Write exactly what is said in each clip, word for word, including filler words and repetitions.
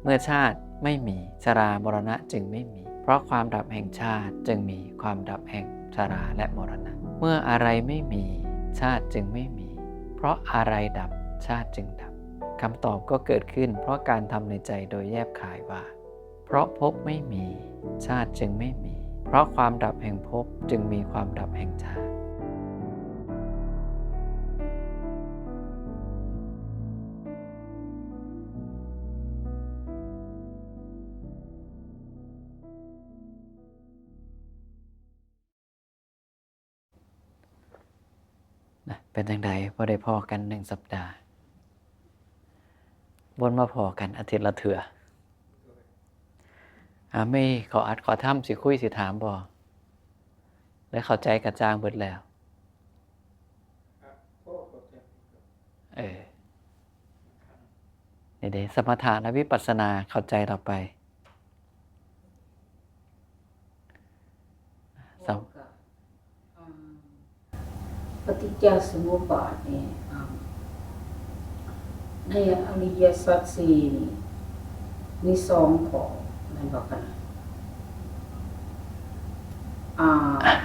เมื่อชาติไม่มี ชรามรณะจึงไม่มี เพราะความดับแห่งชาติจึงมีความดับแห่งชราและมรณะ เมื่ออะไรไม่มี ชาติจึงไม่มี เพราะอะไรดับ ชาติจึงดับ คำตอบก็เกิดขึ้นเพราะการทำในใจโดยแยบขายว่า เพราะภพไม่มี ชาติจึงไม่มี เพราะความดับแห่งภพจึงมีความดับแห่งชาติ นะ เป็นจั่งใด บ่ได้พ้อกันหนึ่งสัปดาห์ วนมาพ้อกันอาทิตย์ละเทื่อ อ่า มีข้ออัดข้อธรรมสิคุยสิถามบ่ ได้เข้าใจกระจ่างเบิดแล้ว เออ นี่เด้ สมถะและวิปัสสนาเข้าใจต่อไป สม- ปฏิจจสมุปบาทนี่ในอริยสัจสี่นี่มีสองข้อแม่นบ่คะนะอ่า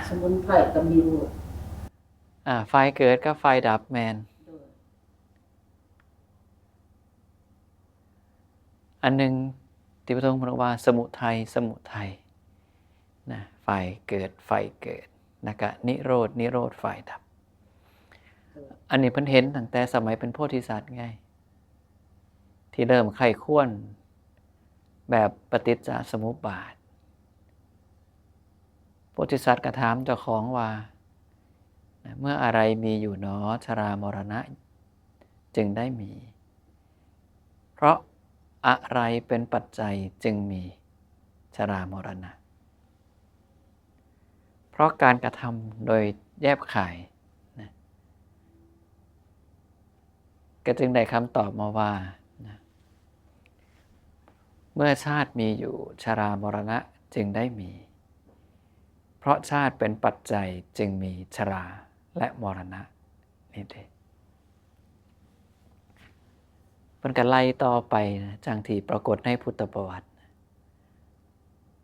สมุทัยกับนิโรธ อ่า ฝ่ายเกิดกับฝ่ายดับแม่น อันหนึ่งที่พระทรงพระว่าสมุทัย สมุทัย นะ ฝ่ายเกิด ฝ่ายเกิด แล้วก็นิโรธ นิโรธ ฝ่ายดับ อันนี้เพิ่นเห็นตั้งแต่สมัยเป็นโพธิสัตว์ไง ที่เริ่มใคร่ครวญแบบปฏิจจสมุปบาท โพธิสัตว์ก็ถามเจ้าของว่า เมื่ออะไรมีอยู่หนอ ชรามรณะจึงได้มี เพราะอะไรเป็นปัจจัยจึงมีชรามรณะ เพราะการกระทำโดยแยบขายนะ ก็จึงได้คำตอบมาว่านะ เมื่อชาติมีอยู่ ชรามรณะจึงได้มี เพราะชาติเป็นปัจจัยจึงมีชราและมรณะ นี่เด้ เพิ่นก็ไล่ต่อไปนะ จั่งที่ปรากฏในพุทธประวัติ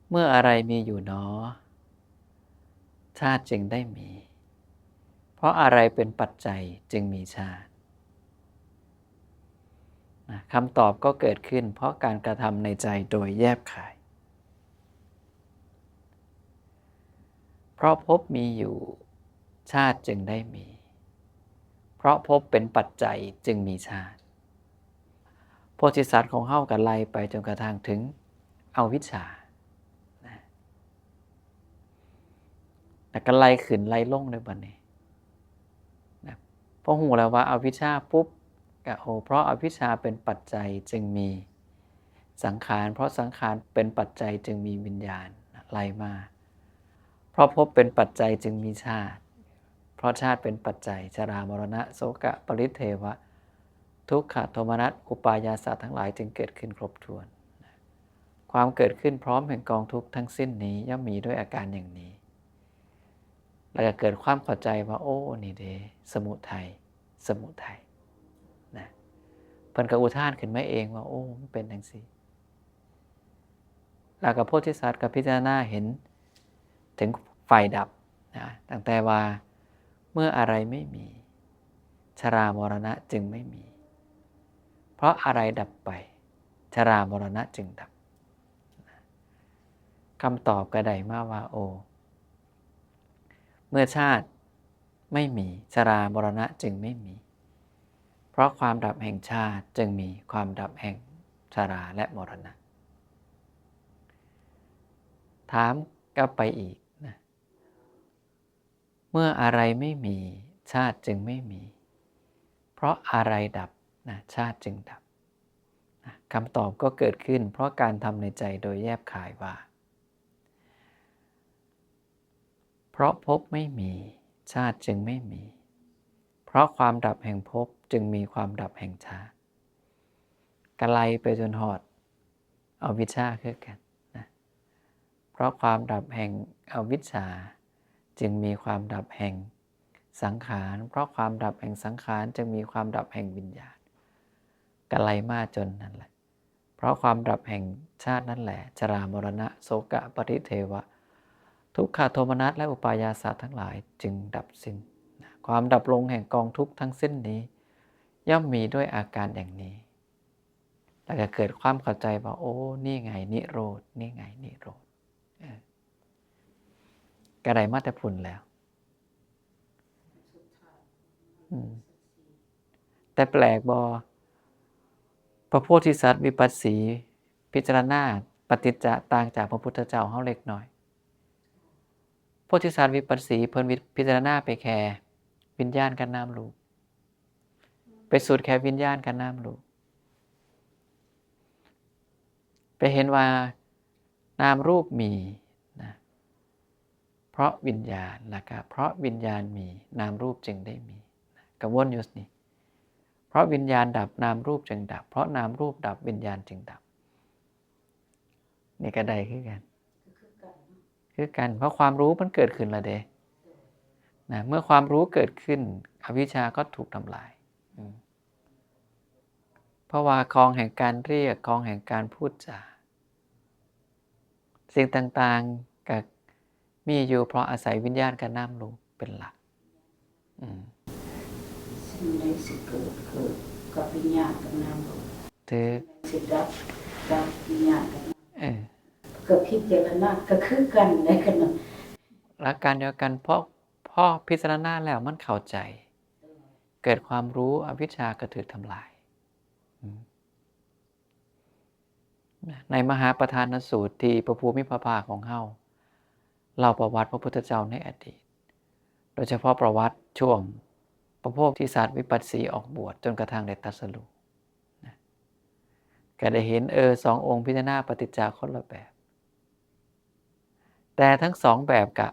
เมื่ออะไรมีอยู่หนอ ชาติจึงได้มี เพราะอะไรเป็นปัจจัยจึงมีชาติ นะ คำตอบก็เกิดขึ้นเพราะการกระทำในใจโดยแยบขาย เพราะภพมีอยู่ ชาติจึงได้มี เพราะภพเป็นปัจจัยจึงมีชาติ โพธิสัตว์ของเฮาก็ไล่ไปจนกระทั่งถึงอวิชชานะ แล้วก็ไล่ขึ้นไล่ลงเลยบัดนี้นะ พอฮู้แล้วว่าอวิชชาปุ๊บ ก็ โอ้ เพราะอวิชชาเป็นปัจจัยจึงมีสังขาร เพราะสังขารเป็นปัจจัยจึงมีวิญญาณ ไล่มา เพราะภพเป็นปัจจัยจึงมีชาติ เพราะชาติเป็นปัจจัย ชรามรณะ โสกะ ปริเทวะ ทุกขะ โทมนัส อุปายาสะทั้งหลายจึงเกิดขึ้นครบถ้วน ความเกิดขึ้นพร้อมแห่งกองทุกข์ทั้งสิ้นนี้ย่อมมีด้วยอาการอย่างนี้ แล้วก็เกิดความเข้าใจว่า โอ้ นี่เด้ สมุทัย สมุทัย นะ เพิ่นก็อุทานขึ้นมาเองว่า โอ้ มันเป็นจั่งซี้ แล้วก็โพธิสัตว์ก็พิจารณาเห็นถึงฝ่ายดับนะ ตั้งแต่ว่าเมื่ออะไรไม่มี ชรามรณะจึงไม่มี เพราะอะไรดับไป ชรามรณะจึงดับ คำตอบก็ได้มาว่า โอ้ เมื่อชาติไม่มี ชรามรณะจึงไม่มี เพราะความดับแห่งชาติจึงมีความดับแห่งชราและมรณะ ถามกลับไปอีกนะ เมื่ออะไรไม่มี ชาติจึงไม่มี เพราะอะไรดับนะ ชาติจึงดับนะ คำตอบก็เกิดขึ้นเพราะการทำในใจโดยแยบขายว่า เพราะภพไม่มี ชาติจึงไม่มี เพราะความดับแห่งภพจึงมีความดับแห่งชาติ ก็ไล่ไปจนฮอดอวิชชาคือกันนะ เพราะความดับแห่งอวิชชชา จึงมีความดับแห่งสังขาร เพราะความดับแห่งสังขารจึงมีความดับแห่งวิญญาณ ก็ไล่มาจนนั่นแหละ เพราะความดับแห่งชาตินั่นแหละ ชรามรณะ โศกะ ปริเทวะ ทุกขโทมนัส และอุปายาสะทั้งหลายจึงดับสิ้นนะ ความดับลงแห่งกองทุกข์ทั้งสิ้นนี้ ย่อมมีด้วยอาการอย่างนี้ แล้วก็เกิดความเข้าใจว่า โอ้ นี่ไงนิโรธ นี่ไงนิโรธ เออ ก็ได้มาแต่พุ้นแล้ว อืม แต่แปลกบ่ พระโพธิสัตว์วิปัสสี พิจารณาปฏิจจะต่างจากพระพุทธเจ้าเฮาเล็กน้อย โพธิสัตว์วิปัสสีเพิ่นวิ- พิจารณาไปแค่วิญญาณกับนามรูป ไปสุดแค่วิญญาณกับนามรูป ไปเห็นว่านามรูปมีนะ เพราะวิญญาณ แล้วก็เพราะวิญญาณมี นามรูปจึงได้มีนะ ก็วนอยู่นี่ เพราะวิญญาณดับ นามรูปจึงดับ เพราะนามรูปดับ วิญญาณจึงดับ นี่ก็ได้คือกัน คือกัน เพราะความรู้มันเกิดขึ้นแล้วเด้นะ เมื่อความรู้เกิดขึ้น อวิชชาก็ถูกทำลาย อืม เพราะว่าของแห่งการเรียก ของแห่งการพูดจา สิ่งต่างๆ ก็มีอยู่เพราะอาศัยวิญญาณกับนามรูปเป็นหลัก อืม สิ่งใดสิเกิด เกิดกับวิญญาณกับนามรูป ถือ สิ่งใดสิดับ ดับวิญญาณกับนาม เออ ก็พิจารณาก็คือกันในขณะ หลักการเดียวกัน เพราะ พอพิจารณาแล้วมันเข้าใจ เกิดความรู้ อวิชชาก็ถูกทำลาย อืม ในมหาประธานสูตรที่พระภูมิพระภาคของเฮาเล่าประวัติพระพุทธเจ้าในอดีต โดยเฉพาะประวัติช่วงพระโพธิสัตว์วิปัสสีออกบวชจนกระทั่งได้ตรัสรู้นะ ก็ได้เห็น เออ สององค์พิจารณาปฏิจจาคนละแบบ แต่ทั้งสองแบบกะ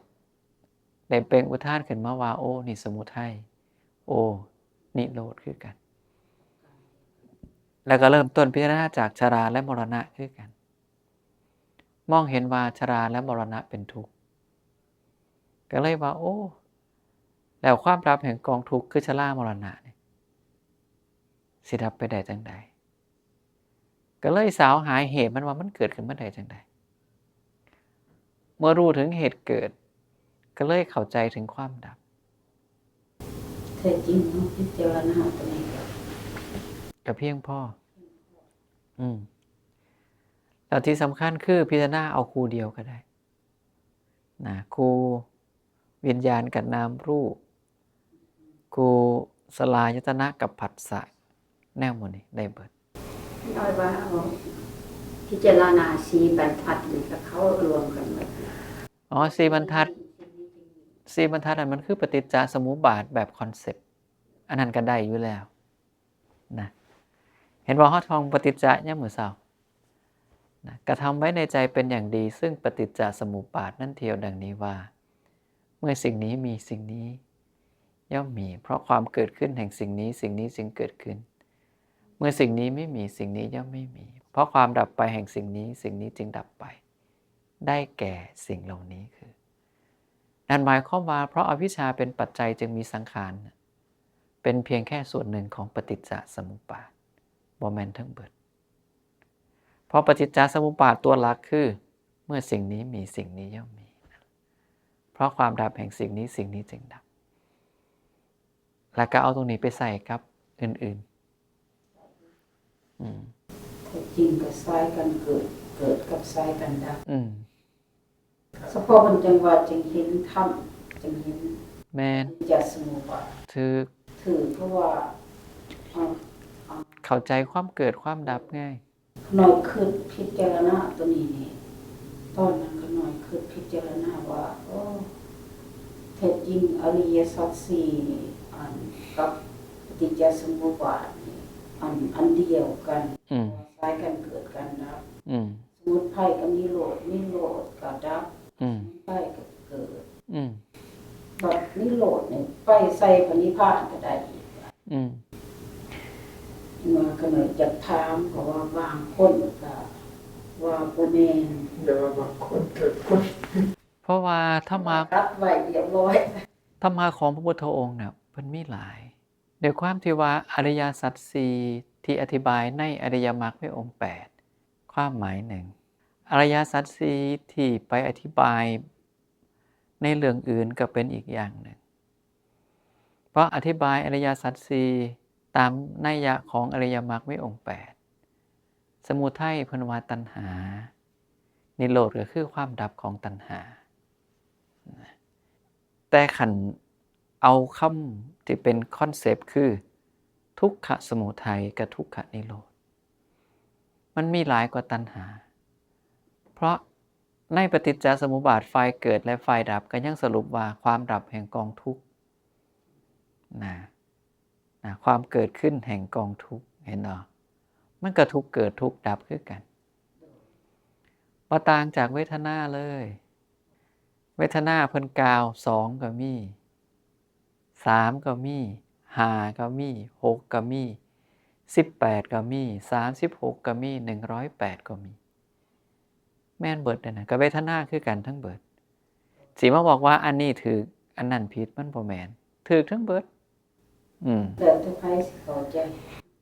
ได้เปล่งอุทานขึ้นมาว่า โอ้ นี่สมุทัย โอ้ นิโรธคือกัน แล้วก็เริ่มต้นพิจารณาจากชราและมรณะคือกัน มองเห็นว่าชราและมรณะเป็นทุกข์ ก็เลยว่า โอ้ แล้วความดับแห่งกองทุกข์คือชรามรณะนี่ สิดับไปได้จังใด ก็เลยสาวหาเหตุมันว่ามันเกิดขึ้นมาได้จังใด เมื่อรู้ถึงเหตุเกิด ก็เลยเข้าใจถึงความดับ แท้จริงเฮาพิจารณาตัวนี้ก็ ก็เพียงพอ อืม แล้วที่สำคัญคือพิจารณาเอาคู่เดียวก็ได้นะ คู่วิญญาณกับนามรูป คู่สลายตนะกับผัสสะ แนวหมู่นี้ได้เบิด น้อยว่าเอาพิจารณาสี่บรรทัดนี่ก็เข้ารวมกันหมด อ๋อ สี่บรรทัด สี่บรรทัดอันมันคือปฏิจจสมุปบาทแบบคอนเซปต์ อันนั้นก็ได้อยู่แล้วนะ เห็นว่าเฮาท่องปฏิจจะยามมื้อเช้านะ กระทำไว้ในใจเป็นอย่างดี ซึ่งปฏิจจสมุปบาทนั่นเทียวดังนี้ว่า เมื่อสิ่งนี้มี สิ่งนี้ย่อมมี เพราะความเกิดขึ้นแห่งสิ่งนี้ สิ่งนี้จึงเกิดขึ้น เมื่อสิ่งนี้ไม่มี สิ่งนี้ย่อมไม่มี เพราะความดับไปแห่งสิ่งนี้ สิ่งนี้จึงดับไป ได้แก่สิ่งเหล่านี้คือ นั่นหมายความว่า เพราะอวิชชาเป็นปัจจัยจึงมีสังขาร เป็นเพียงแค่ส่วนหนึ่งของปฏิจจสมุปบาท บ่แม่นทั้งเบิด เพราะปฏิจจสมุปบาทตัวหลักคือ เมื่อสิ่งนี้มี สิ่งนี้ย่อมมี เพราะความดับแห่งสิ่งนี้ สิ่งนี้จึงดับ แล้วก็เอาตรงนี้ไปใส่กับอื่นๆ อืม แท้จริงก็สายกันเกิด เกิดกับสายกันดับ อืม เฉพาะมันจังว่าจึงเห็นธรรม จึงเห็น แม่น ปฏิจจสมุปบาท ถูก ถูก เพราะว่า เอา เอา เข้าใจความเกิดความดับง่าย น้อยคิดพิจารณาตัวนี้นี่ ตอนนั้นก็น้อยคิดพิจารณาว่า โอ้ แท้จริงอริยสัจสี่นี่ อันกับปฏิจจสมุปบาทนี่ อัน อันเดียวกัน อืม สายกันเกิดกันดับ อืม สมุทัยกับนิโรธ นิโรธก็ดับ อืม สมุทัยก็เกิด อืม บัดนิโรธนี่ไปใส่พระนิพพานก็ได้อีก อืม ว่าก็เลยอยากถาม เพราะว่าบางคนก็ว่าบ่แม่น เดี๋ยวว่าบางคนเกิดคน เพราะว่าธรรมะ ตัดไว้เรียบร้อย ธรรมะของพระพุทธองค์เนี่ย เพิ่นมีหลาย ด้วยความที่ว่าอริยสัจสี่ที่อธิบายในอริยมรรคมีองค์แปด ความหมายหนึ่ง อริยสัจสี่ที่ไปอธิบายในเรื่องอื่นก็เป็นอีกอย่างหนึ่ง เพราะอธิบายอริยสัจสี่ตามนัยยะของอริยมรรคมีองค์แปด สมุทัยเพิ่นว่าตัณหา นิโรธก็คือความดับของตัณหา แต่คันเอาคำที่เป็นคอนเซปต์คือ ทุกขสมุทัยกับทุกขนิโรธ มันมีหลายกว่าตัณหา เพราะในปฏิจจสมุปบาทฝ่ายเกิดและฝ่ายดับก็ยังสรุปว่าความดับแห่งกองทุกข์นะ นะ ความเกิดขึ้นแห่งกองทุกข์ เห็นบ่ มันก็ทุกข์เกิดทุกข์ดับคือกัน บ่ต่างจากเวทนาเลย เวทนาเพิ่นกล่าว สองก็มี สามก็มี ห้าก็มี หกก็มี สิบแปดก็มี สามสิบหกก็มี หนึ่งร้อยแปดก็มี แม่นเบิดเลยนะ ก็เวทนาคือกันทั้งเบิด สิมาบอกว่าอันนี้ถืก อันนั้นผิด มันบ่แม่น ถืกทั้งเบิด อืม แล้วแต่ไผสิเข้าใจ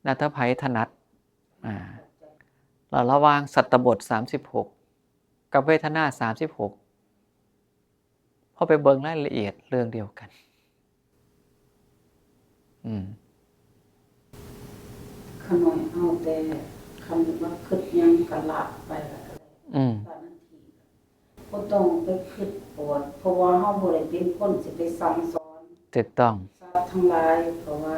แล้วแต่ไผถนัด อ่า แล้วระหว่างสัตตบท สามสิบหก กับเวทนา สามสิบหก พอไปเบิ่งรายละเอียดเรื่องเดียวกัน อืม ขน้อยเอาแต่คำว่าคิดหยังก็ละไปแล้วก็ได้ อืม สมาธิ บ่ต้องไปคิดปวด เพราะว่าเฮาบ่ได้เป็นคนสิไปสั่งสอน ถูกต้อง สัตว์ทั้งหลาย เพราะว่า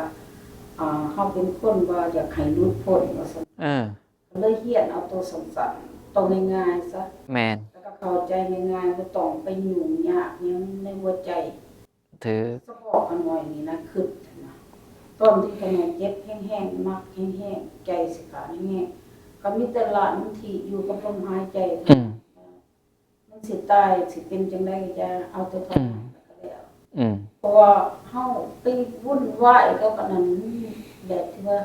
อ่า เฮาเป็นคนว่าอยากให้หลุดพ้นว่าซั่น เออ ก็เลยเฮียนเอาตัวสั้นๆ ตัวง่ายๆ ซะ แม่น แล้วก็เข้าใจง่ายๆ บ่ต้องไปยุ่งยากหยังในหัวใจ ถืก เฉพาะขน้อยนี่นะ คิดนะ ตอนที่ขน้อยเจ็บแฮงๆ หนักแฮงๆ ใจสิขาดแฮงๆ ก็มีแต่ละสมาธิอยู่กับลมหายใจเท่านั้น อืม มันสิตายสิเป็นจังใดก็อย่า เอาแต่ภาวนา อืม แล้วก็แล้ว อืม เพราะว่าเฮาไปวุ่นวายกับอันนั้น แบบที่ว่า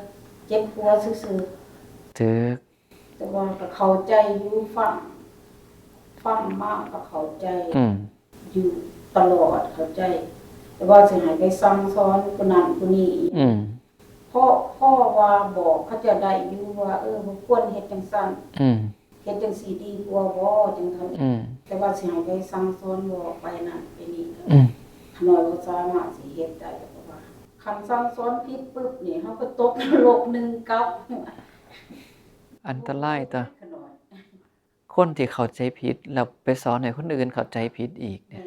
เจ็บหัวซื่อๆ ถืก แต่ว่าก็เข้าใจอยู่ ฟัง ฟังมาก็เข้าใจ อืม อยู่ตลอด เข้าใจ แต่ว่าสิให้ไปสั่งสอนผู้นั้นผู้นี้ อืม เพราะ เพราะว่าบอกเขาเจ้าได้อยู่ว่า เออ บ่ควรเฮ็ดจังซั่น อืม เฮ็ดจังซี่ดีกว่าบ่ จังซั่น อืม แต่ว่าสิให้ไปสั่งสอนบอกไปนั่นไปนี่ อืม ขน้อยบ่สามารถสิเฮ็ดได้ เพราะว่าคันสั่งสอนผิดปุ๊บนี่ เฮาก็ตกนรกหนึ่งกับ อันตรายตัว ขน้อย คนที่เข้าใจผิดแล้วไปสอนให้คนอื่นเข้าใจผิดอีกเนี่ย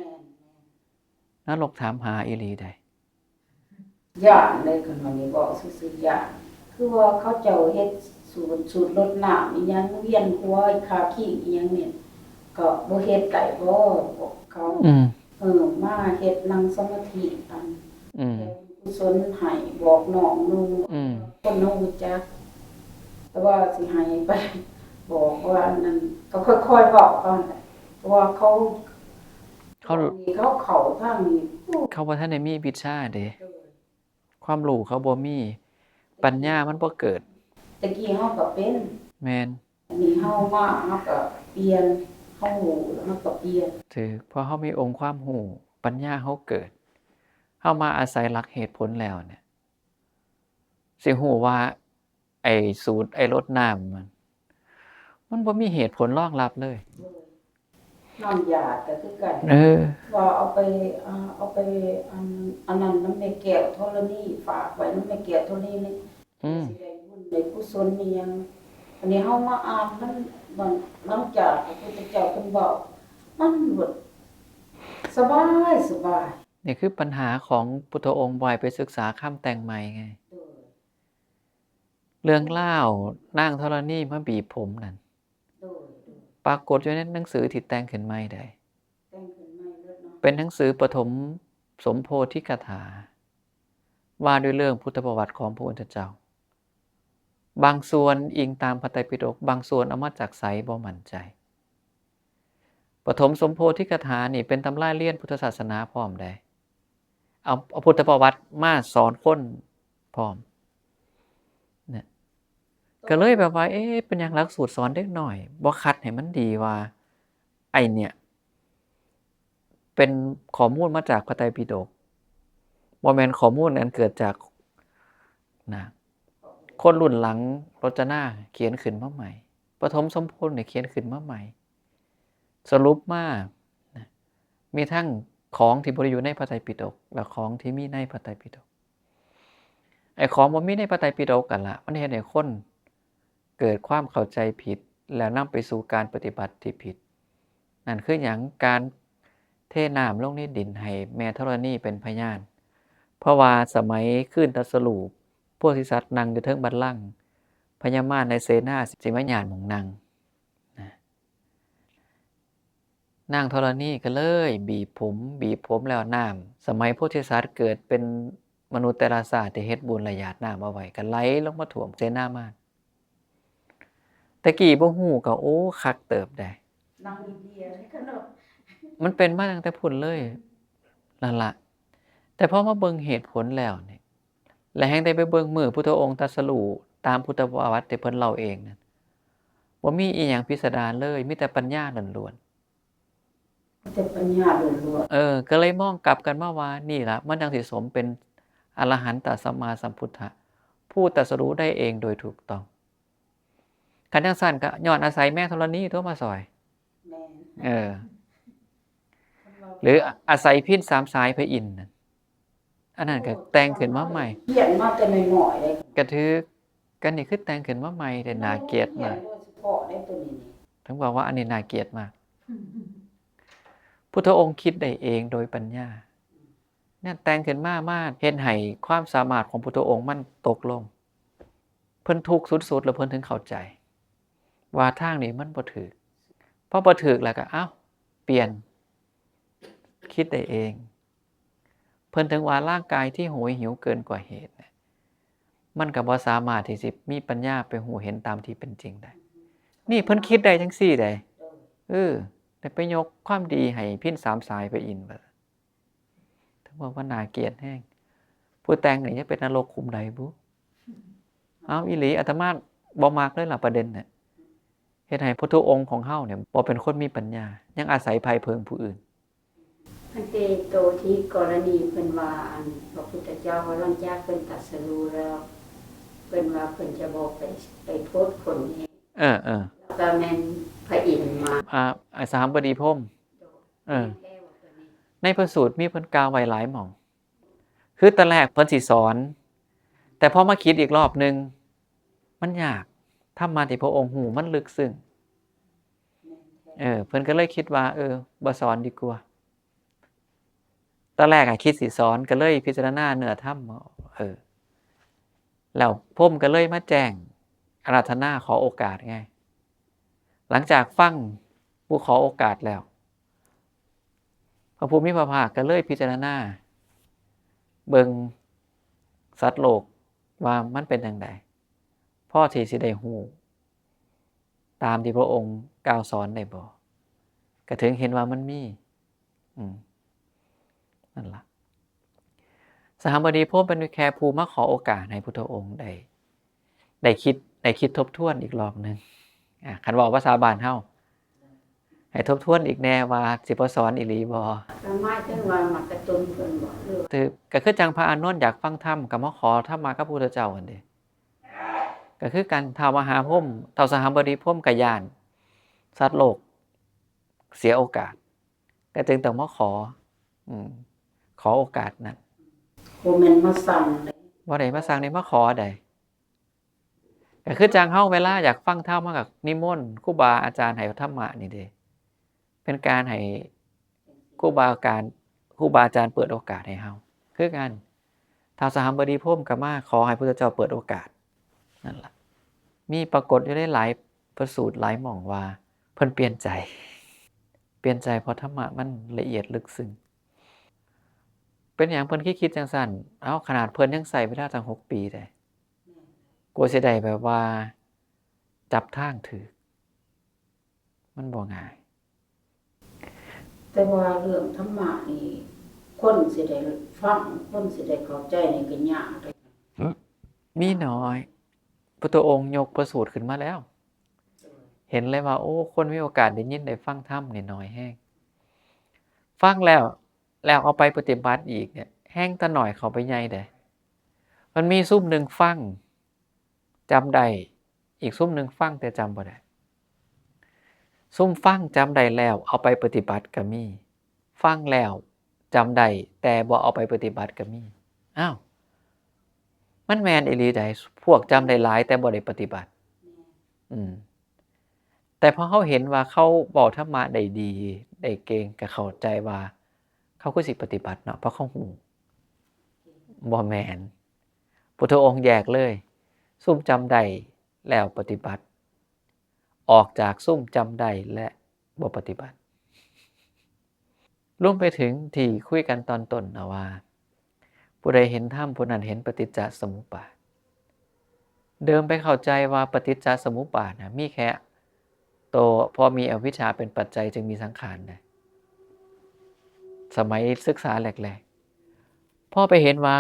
แม่น นรกถามหาอีหลีใด ย้านเลย ขน้อยนี่บอกซื่อๆ ย้าน คือว่าเขาเจ้าเฮ็ดสูตร สูตรลดน้ำอีหยัง เวียนหัว ขาคิงอีหยังนี่ ก็บ่เฮ็ดได้บ่ บอกเขา อืม เออ มาเฮ็ดนั่งสมาธิอัน อืม แผ่บุญกุศลให้ บอกน้องนุ่ง อืม คนน้องรู้จัก แต่ว่าสิให้ไปบอกว่าอันนั้น ก็ค่อยๆ บอกเขาหั่นแหละ เพราะว่าเขา เขา เขาเข้าทางนี้ เขาบ่ทันได้มีวิชาเด้ เออ ความรู้เขาบ่มี ปัญญามันบ่เกิด ตะกี้เฮาก็เป็น แม่น อันนี้เฮามา เฮาก็เปลี่ยน เฮารู้แล้วเฮาก็เปลี่ยน ถืก พอเฮามีองค์ความรู้ ปัญญาเฮาเกิด เฮามาอาศัยหลักเหตุผลแล้วเนี่ย สิรู้ว่า ไอ้สูตร ไอ้ลดน้ำมัน มันบ่มีเหตุผลรองรับเลย น้ำยาก็คือกัน เออ ว่าเอาไป อ่า เอาไป อัน อันนั้นนำแม่แก้วธรณี ฝากไว้นำแม่แก้วธรณีนี่ อืม สิได้บุญได้กุศลอีหยัง อันนี้เฮามาอ่านมัน มัน หลังจากพระพุทธเจ้าเพิ่นเว้า มันเบิด สบาย สบาย นี่คือปัญหาของพุทธองค์บ่ให้ไปศึกษาคำแต่งใหม่ไง โดย เรื่องเล่านางธรณีมาบีบผมนั่น โดย โดย ปรากฏอยู่ในหนังสือที่แต่งขึ้นใหม่ได้ แต่งขึ้นใหม่เลิศเนาะ เป็นหนังสือปฐมสมโพธิกถา ว่าด้วยเรื่องพุทธประวัติของพระพุทธเจ้า บางส่วนอิงตามพระไตรปิฎก บางส่วนเอามาจากไสบ่มั่นใจ ปฐมสมโพธิกถานี่เป็นตำราเรียนพุทธศาสนาพร้อมได้ เอา เอาพุทธประวัติมาสอนคนพร้อม เนี่ย ก็เลยแบบว่า เอ๊ะ เป็นหยังหลักสูตรสอนเด็กน้อย บ่คัดให้มันดีว่า ไอ้เนี่ย เป็นข้อมูลมาจากพระไตรปิฎก บ่แม่นข้อมูลอันเกิดจาก นะ คนรุ่นหลังรจนาเขียนขึ้นมาใหม่ ปฐมสมโพธิเนี่ยเขียนขึ้นมาใหม่ สรุปมานะ มีทั้งของที่บ่ได้อยู่ในพระไตรปิฎก และของที่มีในพระไตรปิฎก ไอ้ของบ่มีในพระไตรปิฎกกันละ มันเฮ็ดให้คนเกิดความเข้าใจผิด แล้วนำไปสู่การปฏิบัติที่ผิด นั่นคือหยัง การเทน้ำลงในดินให้แม่ธรณีเป็นพยาน เพราะว่าสมัยคืนตรัสรู้ โพธิสัตว์นั่งอยู่เทิงบัลลังก์ พญามารในเสนาสิมาย่านหม่องนั่งนะ นางธรณีก็เลยบีบผม บีบผมแล้วน้ำ สมัยโพธิสัตว์เกิดเป็นมนุษย์แต่ละชาติที่เฮ็ดบุญและหยาดน้ำเอาไว้ ก็ไหลลงมาท่วมเสนามาร แต่กี้บ่ฮู้ก็ โอ้ คักเติบได้ นั่งอินเดียเลยขนม มันเป็นมาตั้งแต่พุ้นเลย นั่นละ แต่พอมาเบิ่งเหตุผลแล้วนี่ และแฮ่งได้ไปเบิ่งมื้อพุทธองค์ตรัสรู้ตามพุทธประวัติที่เพิ่นเล่าเองนั่น บ่มีอีหยังพิสดารเลย มีแต่ปัญญาล้วนๆ แต่ปัญญาล้วนๆ เออ ก็เลยมองกลับกันมาว่า นี่ละ มันจั่งสิสมเป็นอรหันตสัมมาสัมพุทธะ ผู้ตรัสรู้ได้เองโดยถูกต้อง คันจั่งซั้นก็ย้อนอาศัยแม่ธรณีตัวมาซอย แม่น เออ หรืออาศัยพิณสามสายพระอินทร์นั่น อันนั้นก็แต่งขึ้นมาใหม่ เขียนมาแต่น้อยๆเลย กระถือกันนี่คือแต่งขึ้นมาใหม่ แต่น่าเกลียดมาก เขียนโดยเฉพาะได้ตัวนี้นี่ ถึงบอกว่าอันนี้น่าเกลียดมาก พุทธองค์คิดได้เองโดยปัญญา เนี่ยแต่งขึ้นมา มาเฮ็ดให้ความสามารถของพุทธองค์มันตกลง เพิ่นทุกข์สุดๆ แล้วเพิ่นถึงเข้าใจ ว่าทางนี้มันบ่ถูก พอบ่ถูกแล้วก็ เอ้า เปลี่ยน คิดได้เอง เพิ่นถึงว่าร่างกายที่โหยหิวเกินกว่าเหตุเนี่ย มันก็บ่สามารถที่สิมีปัญญาไปฮู้เห็นตามที่เป็นจริงได้ นี่เพิ่นคิดได้จั่งซี้ใด เออ ได้ไปยกความดีให้พิณสามสายพระอินทร์ว่า ถึงบอกว่าน่าเกลียดแฮง ผู้แต่งนี่จะเป็นนรกขุมใดบุ เอาอีหลี อาตมาบ่มักเลยล่ะประเด็นเนี่ย เฮ็ดให้พุทธองค์ของเฮาเนี่ยบ่เป็นคนมีปัญญา ยังอาศัยไพร่เพิงผู้อื่น อันเตโตที่กรณีเพิ่นว่า อันพระพุทธเจ้าว่าหลังจากเพิ่นตรัสรู้แล้ว เพิ่นว่าเพิ่นจะบอกไป ไปโพธิคนนี้ เออ เออ แล้วก็แม่นพระอินทร์มา อ่า อ่า สหัมบดีพรหม เออ แท้ว่าตัวนี้ ในพระสูตรมีเพิ่นกล่าวไว้หลายหม่อง คือตอนแรกเพิ่นสิสอน แต่พอมาคิดอีกรอบหนึ่ง มันยาก ธรรมะที่พระองค์ฮู้มันลึกซึ้ง เออ เพิ่นก็เลยคิดว่า เออ บ่สอนดีกว่า ตอนแรกอะคิดสิสอน ก็เลยพิจารณาเนื้อธรรม เออ แล้วพรหมก็เลยมาแจ้งอาราธนาขอโอกาสไง หลังจากฟังผู้ขอโอกาสแล้ว พระผู้มีพระภาคก็เลยพิจารณา เบิ่งสัตว์โลกว่ามันเป็นจั่งใด พอที่สิได้ฮู้ตามที่พระองค์กล่าวสอนได้บ่ ก็ถึงเห็นว่ามันมี อืม นั่นล่ะ สหัมบดีพรหมเป็นแค่ผู้มาขอโอกาสให้พุทธองค์ได้ ได้คิด ได้คิดทบทวนอีกรอบหนึ่ง อ่ะ คันเว้าภาษาบ้านเฮา ให้ทบทวนอีกแน่ว่าสิบ่สอนอีหลีบ่ ก็หมายถึงว่ามากระตุ้นเพิ่นบ่ หรือว่า คือ ก็คือจั่งพระอานนท์อยากฟังธรรม ก็มาขอธรรมะกับพระพุทธเจ้าหั่นเด้ ก็คือกัน ท้าวมหาพรหม ท้าวสหัมบดีพรหมก็ย้านสัตว์โลกเสียโอกาส ก็จึงต้องมาขอ อืม ขอโอกาสนั้น บ่แม่นมาสั่งเลย บ่ได้มาสั่ง ได้มาขอใด ก็คือจั่งเฮาเวลาอยากฟังธรรม เฮาก็นิมนต์ครูบาอาจารย์ให้ธรรมะนี่เด้ เป็นการให้ครูบาอาจารย์ ครูบาอาจารย์เปิดโอกาสให้เฮา คือกัน ท้าวสหัมบดีพรหมก็มาขอให้พุทธเจ้าเปิดโอกาส นั่นล่ะ มีปรากฏอยู่ในหลายพระสูตรหลายหม่องว่า เพิ่นเปลี่ยนใจ เปลี่ยนใจเพราะธรรมะมันละเอียดลึกซึ้ง เป็นหยังเพิ่นคิด คิดจั่งซั่น เอ้า ขนาดเพิ่นยังใช้เวลาตั้งหกปีเด้ กว่าสิได้แบบว่าจับทางถูก มันบ่ง่าย แต่ว่าเรื่องธรรมะนี่ คนสิได้ฟัง คนสิได้เข้าใจนี่ก็ยากเด้ มีน้อย พุทธองค์ยกพระสูตรขึ้นมาแล้ว เห็นเลยว่า โอ้ คนมีโอกาสได้ยินได้ฟังธรรมนี่น้อยแฮง ฟังแล้ว แล้วเอาไปปฏิบัติอีกเนี่ย แฮ่งแต่น้อยเข้าไปใหญ่เด้ มันมีซุมหนึ่งฟัง จำได้ อีกซุมหนึ่งฟังแต่จำบ่ได้ ซุมฟังจำได้แล้วเอาไปปฏิบัติก็มี ฟังแล้วจำได้แต่บ่เอาไปปฏิบัติก็มี อ้าว มันแม่นอีหลีใด พวกจำได้หลายแต่บ่ได้ปฏิบัติ อืม แต่พอเขาเห็นว่าเขาเว้าธรรมะได้ดี ได้เก่ง ก็เข้าใจว่า เขาคือสิปฏิบัติเนาะ เพราะเขาฮู้ บ่แม่น พุทธองค์แยกเลย ซุมจำได้แล้วปฏิบัติ ออกจากซุมจำได้และบ่ปฏิบัติ รวมไปถึงที่คุยกันตอนต้นนะว่า ผู้ใดเห็นธรรม ผู้นั้นเห็นปฏิจจสมุปบาท เดิมไปเข้าใจว่าปฏิจจสมุปบาทนะมีแค่ตัว พอมีอวิชชาเป็นปัจจัยจึงมีสังขารนะ สมัยศึกษาแรกๆ พอไปเห็นว่า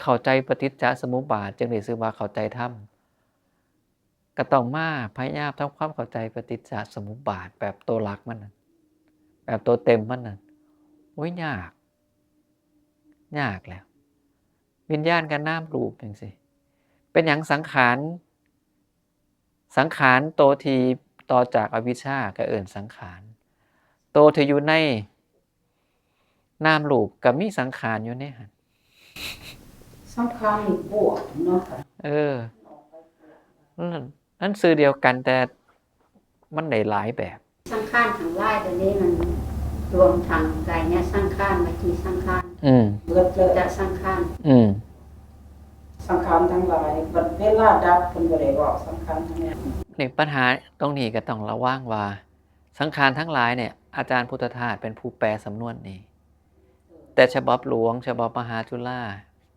เข้าใจปฏิจจสมุปบาท จึงได้ชื่อว่าเข้าใจธรรม ก็ต้องมาพยายามทำความเข้าใจปฏิจจสมุปบาทแบบตัวหลักมันน่ะ แบบตัวเต็มมันน่ะ โอ้ย ยาก ยากแล้ว วิญญาณกับนามรูปจังซี้ เป็นหยังสังขาร สังขารตัวที่ต่อจากอวิชชาก็เอิ้นสังขาร ตัวที่อยู่ในนามรูปก็มีสังขารอยู่ในหั้น สังขารนี่บวกเนาะค่ะ เออ นั่น นั่นชื่อเดียวกันแต่มันได้หลายแบบ สังขารทั้งหลายตัวนี้มันรวมทั้งกายสังขาร วจีสังขาร อืม เบิดจิตสังขาร อืม สังขารทั้งหลายบัดเวลาดับเพิ่นบ่ได้บอกสังขารทั้งหลาย นี่ปัญหาตรงนี้ก็ต้องระวังว่า สังขารทั้งหลายเนี่ย อาจารย์พุทธทาสเป็นผู้แปลสำนวนนี้ แต่ฉบับหลวง ฉบับมหาจุฬา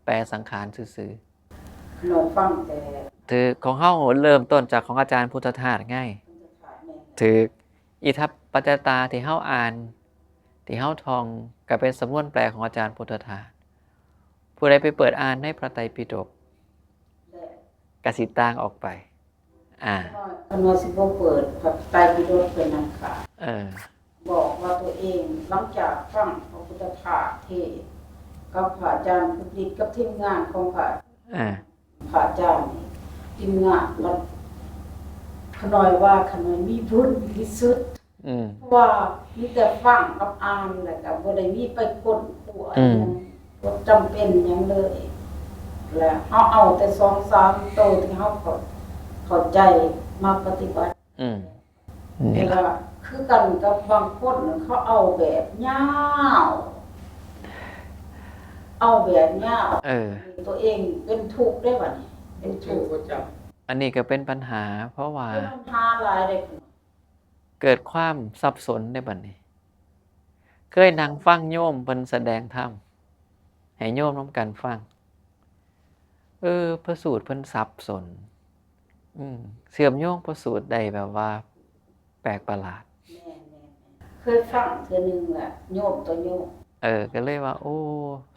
แปลสังขารซื่อ เราฟังแต่ ๆ ถือของเฮาเริ่มต้นจากของอาจารย์พุทธทาสไง พุทธทาสแม่น ถืออิทัปปัจจตาที่เฮาอ่าน ที่เฮาท่องก็เป็นสำนวนแปลของอาจารย์พุทธทาส ผู้ใดไปเปิดอ่านในพระไตรปิฎก และ กสิต่างออกไป อ่า คันว่าสิบ่เปิดพระไตรปิฎกเป็นอันขาด เออ บอกว่าตัวเองหลังจากฟังพระพุทธทาสเทศน์กับพระอาจารย์พุทธฤทธิ์กับทีมงานของพระ อ่า พระอาจารย์นี่ทีมงานมันขน้อยว่าขน้อยมีบุญที่สุด อืม เพราะว่ามีแต่ฟังกับอ่านแล้วก็บ่ได้มีไปค้นคว้า อืม หยังบ่จำเป็นหยังเลย และเอาเอาแต่สองสามโตที่เฮาเข้าเข้าใจมาปฏิบัติ อืม แต่ นี่ละ ว่าคือกันกับบางคนเขาเอาแบบยาว เอาแบบยาว เออ ตัวเองเป็นทุกข์ได้บัดนี้ เป็นทุกข์ อันนี้ก็เป็นปัญหา เพราะว่า เป็นปัญหาหลายเลย เกิดความสับสนได้บัดนี้ เคยนั่งฟังโยมเพิ่นแสดงธรรม ให้โยมนำกันฟัง เออ พระสูตรเพิ่นสับสน อืม เชื่อมโยงพระสูตรได้แบบว่าแปลกประหลาด แม่นๆๆ เคยฟังเทื่อหนึ่งแหละโยมต่อโยม เออ ก็เลยว่า โอ้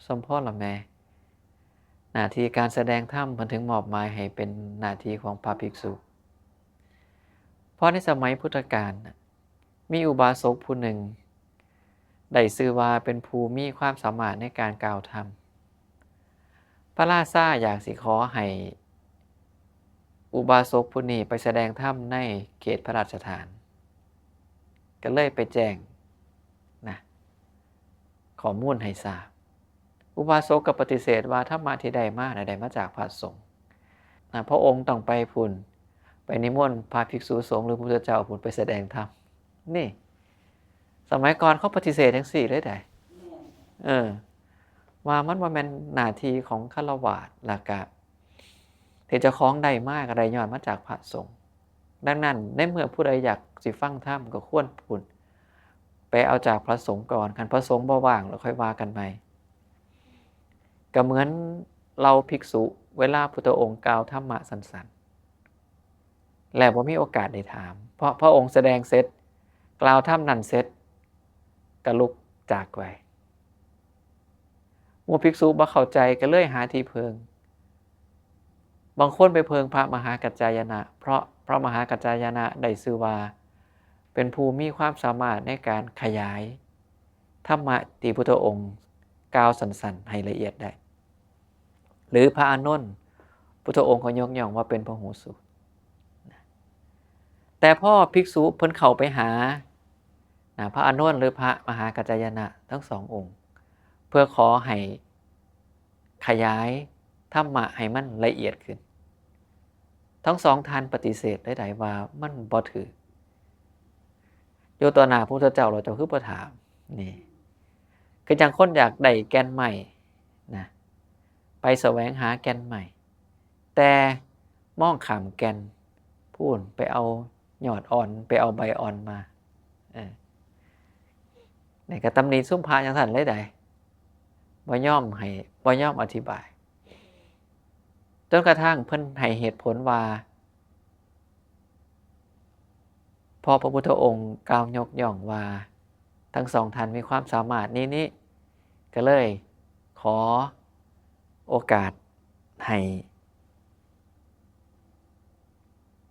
สมพรละแม่ หน้าที่การแสดงธรรมเพิ่นถึงมอบหมายให้เป็นหน้าที่ของพระภิกษุ เพราะในสมัยพุทธกาลน่ะ มีอุบาสกผู้หนึ่ง ได้ชื่อว่าเป็นผู้มีความสามารถในการกล่าวธรรม พระราชาอยากสิขอให้อุบาสกผู้นี้ไปแสดงธรรมในเขตพระราชฐาน ก็เลยไปแจ้งนะ ข้อมูลให้ทราบ อุบาสกก็ปฏิเสธว่าธรรมะที่ได้มาน่ะได้มาจากพระสงฆ์นะ พระองค์ต้องไปพุ้น ไปนิมนต์พระภิกษุสงฆ์หรือพระพุทธเจ้าพุ้นไปแสดงธรรม นี่ สมัยก่อนเขาปฏิเสธจังซี้เลยได๋ เออ ว่ามันบ่แม่นหน้าที่ของฆราวาส แล้วก็ที่เจ้าของได้มาก็ได้ย้อนมาจากพระสงฆ์ ดังนั้นในเมื่อผู้ใดอยากสิฟังธรรมก็ควรพุ้น ไปเอาจากพระสงฆ์ก่อน คันพระสงฆ์บ่ว่างแล้วค่อยว่ากันใหม่ ก็เหมือนเหล่าภิกษุเวลาพุทธองค์กล่าวธรรมะสั้นๆ แล้วบ่มีโอกาสได้ถาม เพราะพระองค์แสดงเสร็จ กล่าวธรรมนั้นเสร็จ ก็ลุกจากไป หมู่ภิกษุบ่เข้าใจก็เลยหาที่เพิ่ง บางคนไปเพิ่งพระมหากัจจายนะ เพราะพระมหากัจจายนะได้ชื่อว่าเป็นผู้มีความสามารถในการขยายธรรมะที่พุทธองค์กล่าวสั้นๆ ให้ละเอียดได้ หรือพระอานนท์ พุทธองค์ก็ยกย่องว่าเป็นพหูสูตร แต่พอภิกษุเพิ่นเข้าไปหานะพระอานนท์หรือพระมหากัจจายนะทั้งสององค์ เพื่อขอให้ขยายธรรมะให้มันละเอียดขึ้น ทั้งสองท่านปฏิเสธได้ๆว่ามันบ่ถือ อยู่ต่อหน้าพระพุทธเจ้า แล้วเจ้าคือบ่ถาม นี่ คือจั่งคนอยากได้แก่นไม้นะ ไปแสวงหาแก่นไม้ แต่มองข้ามแก่น พู้นไปเอายอดอ่อน ไปเอาใบอ่อนมา เออ นี่ก็ตำหนิซุมพระจั่งซั้นเลยใด๋ บ่ยอมให้ บ่ยอมอธิบาย จนกระทั่งเพิ่นให้เหตุผลว่า เพราะพระพุทธองค์กล่าวยกย่องว่า ทั้งสองท่านมีความสามารถนี้นี้ ก็เลยขอโอกาสให้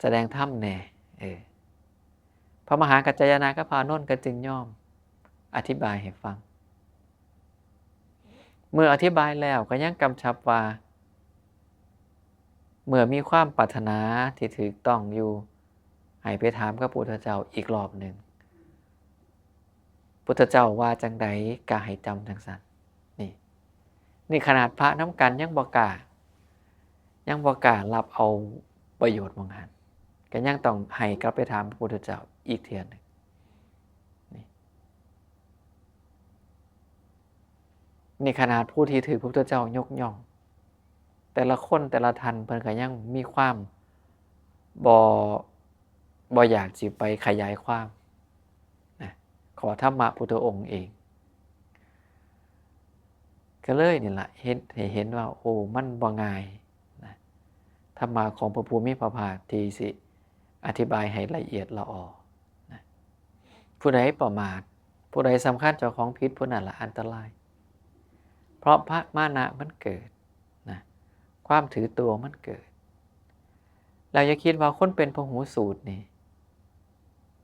แสดงธรรมแหน่ เออ พระมหากัจจายนะกับพระอานนท์ก็จึงยอมอธิบายให้ฟัง เมื่ออธิบายแล้วก็ยังกำชับว่า เมื่อมีความปรารถนาที่ถูกต้องอยู่ ให้ไปถามกับพุทธเจ้าอีกรอบหนึ่ง พุทธเจ้าว่าจั่งใดก็ให้จำจั่งซั้น นี่ นี่ขนาดพระนำกันยังบ่กล้า ยังบ่กล้ารับเอาประโยชน์หม่องหั้น ก็ยังต้องให้กลับไปถามพระพุทธเจ้าอีกเทื่อหนึ่ง นี่ นี่ขนาดผู้ที่ถูกพระพุทธเจ้ายกย่อง แต่ละคนแต่ละท่านเพิ่นก็ยังมีความบ่ บ่อยากสิไปขยายความนะ ขอธรรมะพุทธองค์เอง ก็เลยนี่ล่ะ เห็น ให้เห็นว่า โอ้ มันบ่ง่ายนะ ธรรมะของพระผู้มีพระภาคที่สิอธิบายให้ละเอียดละออนะ ผู้ใดประมาท ผู้ใดสำคัญเจ้าของผิด ผู้นั้นล่ะอันตราย เพราะพระมานะมันเกิดนะ ความถือตัวมันเกิด แล้วอย่าคิดว่าคนเป็นพหูสูตรนี่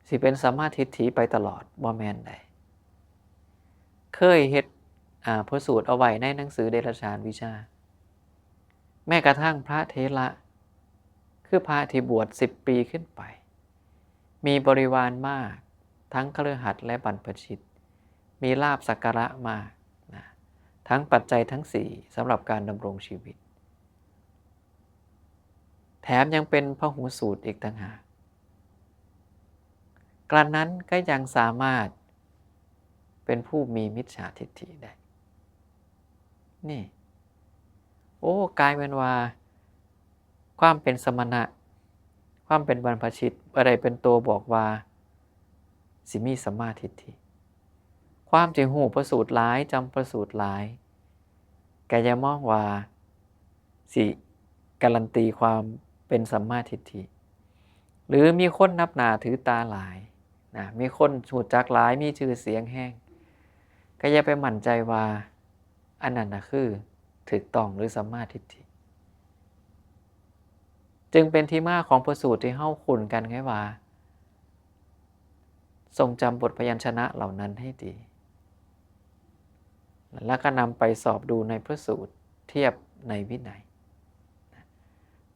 สิเป็นสัมมาทิฏฐิไปตลอด บ่แม่นใด๋ เคยเฮ็ด อ่า พระสูตรเอาไว้ในหนังสือเดรัจฉานวิชา แม้กระทั่งพระเถระ คือพระที่บวชสิบปีขึ้นไป มีบริวารมาก ทั้งคฤหัสถ์และบรรพชิต มีลาภสักการะมากนะ ทั้งปัจจัยทั้งสี่สำหรับการดำรงชีวิต แถมยังเป็นพหูสูตรอีกต่างหาก กระนั้นก็ยังสามารถเป็นผู้มีมิจฉาทิฏฐิได้ นี่ โอ้ กลายเป็นว่า ความเป็นสมณะ ความเป็นบรรพชิต บ่ได้เป็นตัวบอกว่า สิมีสัมมาทิฏฐิ ความที่ฮู้พระสูตรหลาย จำพระสูตรหลาย ก็อย่ามองว่า สิการันตีความเป็นสัมมาทิฏฐิ หรือมีคนนับหน้าถือตาหลายนะ มีคนรู้จักหลาย มีชื่อเสียงแฮง ก็อย่าไปมั่นใจว่า อันนั้นน่ะคือถูกต้องหรือสัมมาทิฏฐิ จึงเป็นที่มาของพระสูตรที่เฮาคุ้นกันไงว่า ทรงจำบทพยัญชนะเหล่านั้นให้ดี แล้วก็นำไปสอบดูในพระสูตร เทียบในวินัย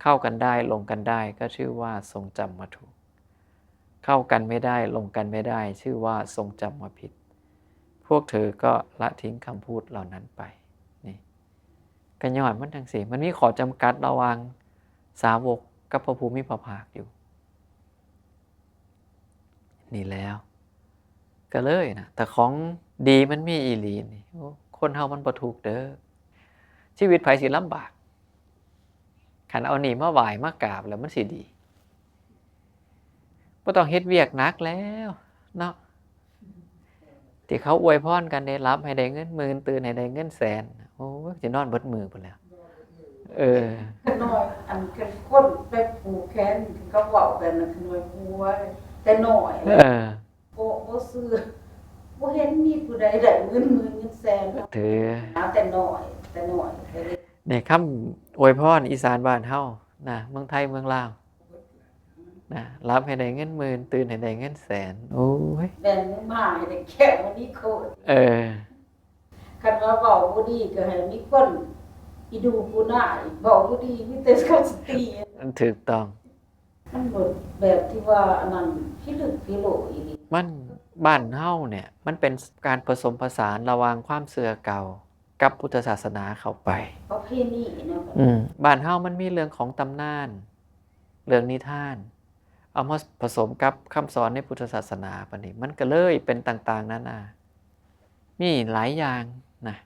เข้ากันได้ลงกันได้ก็ชื่อว่าทรงจำมาถูก เข้ากันไม่ได้ลงกันไม่ได้ ชื่อว่าทรงจำมาผิด พวกเธอก็ละทิ้งคำพูดเหล่านั้นไป นี่ ก็ย้อนมันจั่งซี้ มันมีข้อจำกัดระหว่างสาวกกับพระผู้มีพระภาคอยู่ นี่แล้ว ก็เลยนะ แต่ของดีมันมีอีหลีนี่ โอ้ คนเฮามันบ่ทุกข์เด้อ ชีวิตไผสิลำบาก คันเอานี่มาไหว้มากราบแล้วมันสิดี บ่ต้องเฮ็ดเวียกหนักแล้วเนาะ ที่เขาอวยพรกันได้ หลับให้ได้เงินหมื่น ตื่นให้ได้เงินแสน โอ้ย สินอนเบิดมื้อพู้นแหล้ว เออ ขน้อย อันคนไปผูกแขน เขาเว้ากันนะ ขน้อย ผัวแต่น้อย เออ บ่ บ่เชื่อ บ่เห็นมีผู้ใดได้เงินหมื่นเงินแสน ถือ หาแต่น้อย แต่น้อย แต่เล็ก นี่คำอวยพรอีสานบ้านเฮานะ เมืองไทยเมืองลาวนะ หลับให้ได้เงินหมื่น ตื่นให้ได้เงินแสน โอ้ย แม่นมึงมาให้ได้แก้ววันนี้โคตร เออ คันว่าเว้าบ่ดีก็ให้มีคนอีดูปูหน้าอีก เว้าบ่ดีมีแต่เขาสิตี มันถูกต้อง มันบ่แบบที่ว่าอันนั้นพิลึกพิโลอีหลี มันบ้านเฮาเนี่ยมันเป็นการผสมผสานระหว่างความเชื่อเก่ากับพุทธศาสนาเข้าไป ประเพณีเนาะ อืมบ้านเฮามันมีเรื่องของตำนาน เรื่องนิทาน เอามาผสมกับคำสอนในพุทธศาสนาปานนี้ มันก็เลยเป็นต่างๆนานา มีหลายอย่างนะ